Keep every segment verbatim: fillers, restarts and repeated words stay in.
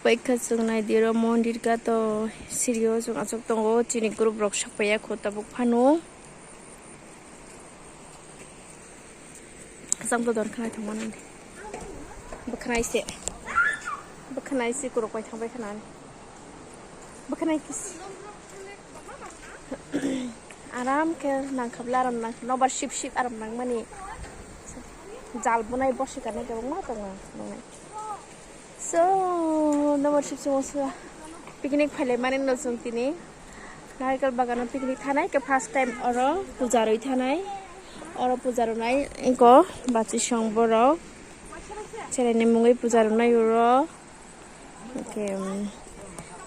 Paikha chwng naidi oro mondir ka to sirio chwng achuk tongo, chini group rok sok paiya kho tabuk phano. Kwchang to dor khwnai thangma nang. Bwkhwnai se. Bwkhwnai se kuruk pai thang bai khwnani. Bwkhwnai kis. Aram khe nang khabla aram nang nobar sip sip aram nang mani. Jal bunai bosi kanai kwbangma tongo nungnai. So, nobar sip sip picnic phailai mani no chwng tini. Narikal bagano picnic thanai khe first time oro puja rwi thanai. Oro puja rwnai eko bachi song borok. Cheraini mungwi puja rwnai oro. Hwnkhe, um,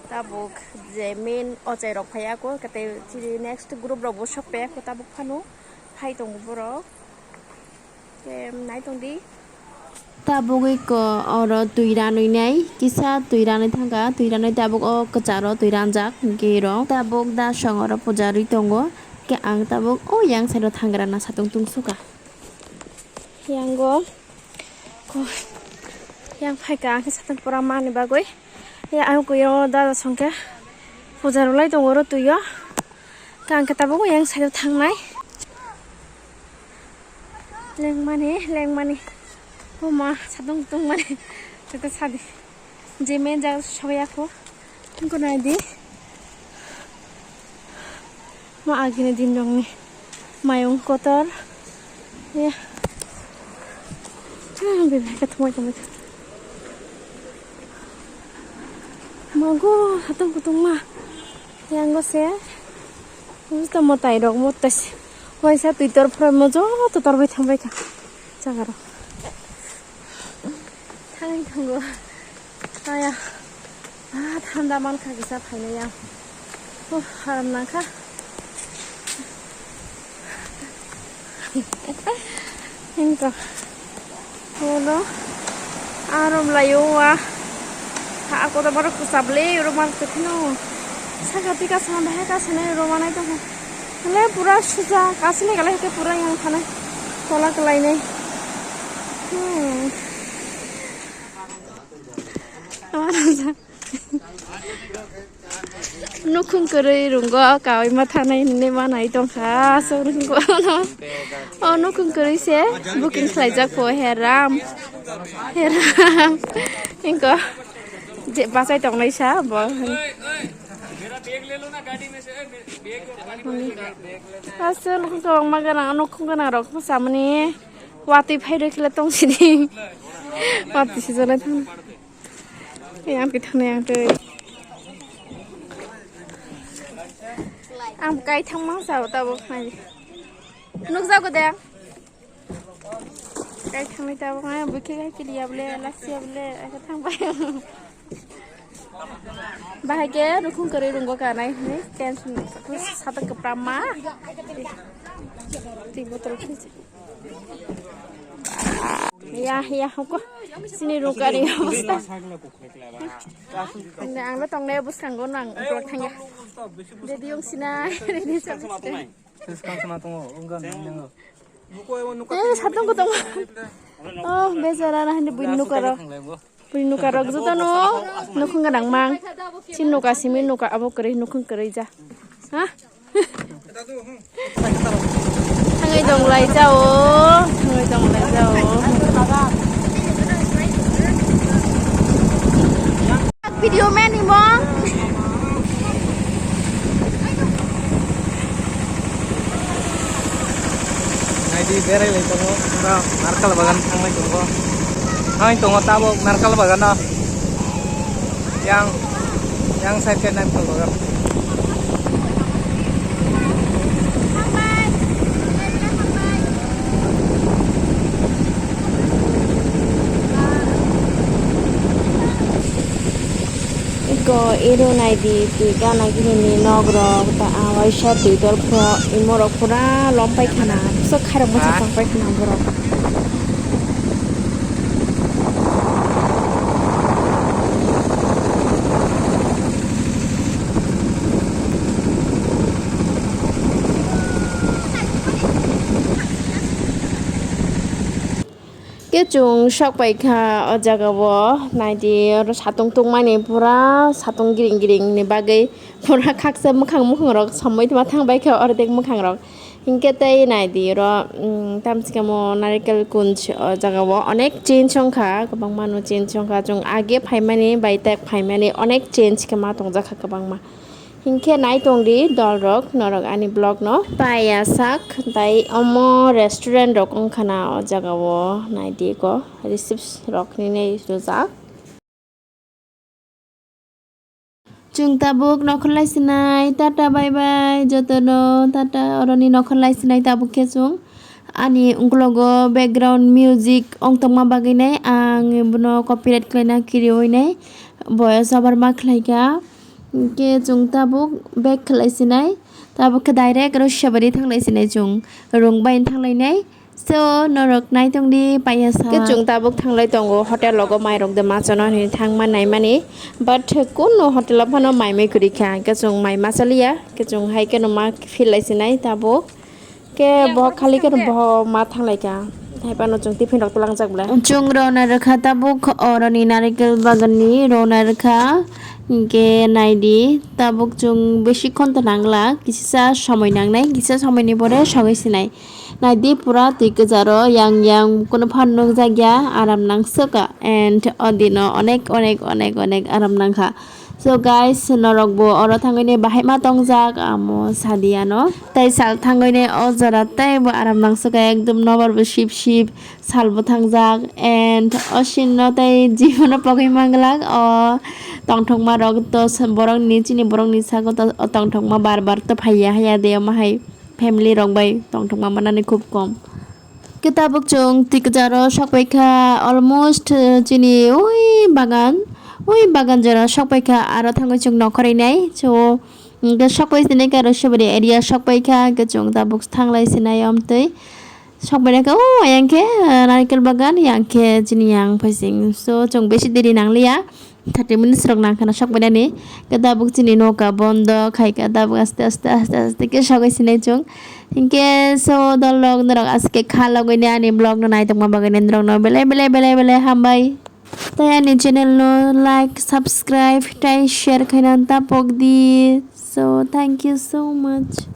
tabuk je main ochai rok phaiya ko, kate chini next group rok bo sok paiya ko tabuk phano phai tongo borok. Hwnkhe, um, nai tong di. Tabuk eko oro twi ranwi nai, kisa twi ranwi thangkha, twi ranwi tabuk o kwcharo twi ranjak hwnkhe oro. Tabuk da song oro puja rwi tongo, hwnkhe ang tabuk o yang side o thangra na satung tung suka. Yango. Ko-, yang phaikha ang khe satung pura mani bagwi. Ya, ang kuyo dada songkhe puja rwlai tongo oro twiyo. Khe ang khe tabuk yang side o thangnai. Lengmani, lengmani. O ma, satung tungmani. Tete sadi. Je men jaga soya ko. Ko nai di. Ma agini din rokni mayung kotor. Ya. Ah, bebek ka thumai thumai. Mago, hatong kutung ma. Yango se. Usta motai rok motai se. Waisa twi tor phra mo joto tor bai thang bai kha. Jaga rok. Thangwi thango. Aya. Ah, thanda mankha kisa phainai ang. Oh, haram nangkha. Hingkha. Bono. Arom layo wa. Ha, ako da borok kwchap le, oro mar kwthwino. Saka tika sana bahai ka sana oro manai tongkha. Le pura suja, kasile kala hete pura yang thanai. Tola kwlainai. Hmm. Nukhung kwrwi rungo kaui ma thanai hinwi manai tongkha, aswk nukhung kwrwi. O nukhung kwrwi se booking khlaijak kho, he Ram, he Ram. Hinko je bachai tongnai sa bo. Aswk nukhung kwbangma gwnang, nukhung gwnang rok samani watwi phai rwkhe le tong sini. Watwi sijaknai thang. Yang pi thang yang twi. Ang kai thang mang sa tabuk nai. Nuk jago de. Kai thang ni tabuk nai bukhe kai kili ya bole, lasi ya bole, aku thang bai. Bahai ke nukhung kwrwi rungo kanai ni tension sata kwpram ma. Twi botol khisi. Ya, ya, hoko. Sini rukani obostha. Ang lo tongnai bwskango nang uklok thangya. Ready wng sinai, ready wng sinai. Eh, satung ko tongo. Oh, bejara na hindi buin nukarok. Buin nukarok joto no nukhung gwnang mang. Sin nuka simi nuka abo kwrwi nukhung kwrwi ja. Ha? Thangwi tong lai jao, thangwi tong lai jao. Video man imo. Naidi berai lai tongo, pura narkal bagan thanglai tongo. Thangwi tongo tabuk narkal bagano. Yang, yang side khe narkal bagan. Iko ero naidi twi gana gini ni nok rok ta waisa twi dol pho imo rok pura lom pai khana sok khairok bwsa chang pai khana borok. Chwng sok pai kha o jaga o, naidi oro satung tungmani pura satung gring gring ni bagwi pura khaksa mwkhang mukhang rok somoi tongma thang bai kha ordek mwkhang rok. Hinkhe tei naidi oro, um, tamchikamo Narikel Kunj o jaga o onek change wngkha, kwbangma no change wngkha. Chwng age phaimani bai tak phaimani onek change khe ma tongjak kha kwbangma. Hinkhe nai tongdi dolrok, norok ani vlog no paiya sak, tai omo restaurant rok wngkha na o jaga o, naidi ko receipts rok hinwi rijak. Chwng tabuk nokhorlai sinai, tata bye bye, jotono tata, oroni nokhorlai sinai tabuk khe chwng. Ani uklogo background music ong tongma bagwi nai ang bono copyright khlaina kiriwi nai, boyos obar ma khlaikha. Hinkhe chwng tabuk back khlai sinai, tabuk khe direct Rosabari thanglai sinai chwng, rung bai thanglai nai. So, norok nai tongdi paiya sa. Khe chwng tabuk thanglai tongo, hotel rogo mai rok de ma chano hinwi thangma naimani. But kunu hotel o phano mai mui kwrwi kha, khe chwng mai ma chaliya, khe chwng hai kheno ma feel lai sinai tabuk. Khe bo khali kheno bo ma thanglai kha. Hai phano chwng tiffin rok twlangjak bwle. Chwng rona rwkha tabuk oroni narikel bagan ni rona rwkha. Hinkhe naidi tabuk chwng besi khonto nangla, kisa somoi nangnai, kisa somoi ni pore sogwi sinai. Naidi pura twi kwcharo yang yang, kunu phano nukjakya, aram nangsukha, and o dino onek onek onek onek aram nangkha. So guys, norokbo oro thangwini bahai ma tongjak, amo sadiya no. Tai sal thangwini o jora teibo aram nangsukha, ekdom nobar bo sip sip, sal bo thangjak, and o scene no tei jibon no pogwi manglak, o tongthokma rok to borok ni, chini borok ni sago to o tongthokma bar bar to phaiya haya de, omo hai family rok bai tongthokma manani khub kom. Khe tabuk chwng twi kwcharo sok pai kha, almost, eh, chini ui bagan, ui bagan jora sok pai kha, aro thangwi chwng nokhorwi nai. So, hwnkhe sok pai sinai khe aro Rosabari area sok pai kha, hwnkhe chwng tabuk thanglai sinai omtwi. Sok pai kha, o yang khe, eh, narikel bagan, yang khe chini yang phaising. So, chwng besi deri nangliya. Thirty minutes rok nang khana sok bai nani. Khe tabuk chini noka bondo khai kha, tabuk aste aste aste aste khe sogwi sinai chwng. Hinkhe so dol rok norok aske kha logwi ni ani vlog no nai tongma bagwi ni norok no belai belai belai belai hambai. Tai ani channel no like, subscribe, tai share khaina tapok di. So thank you so much.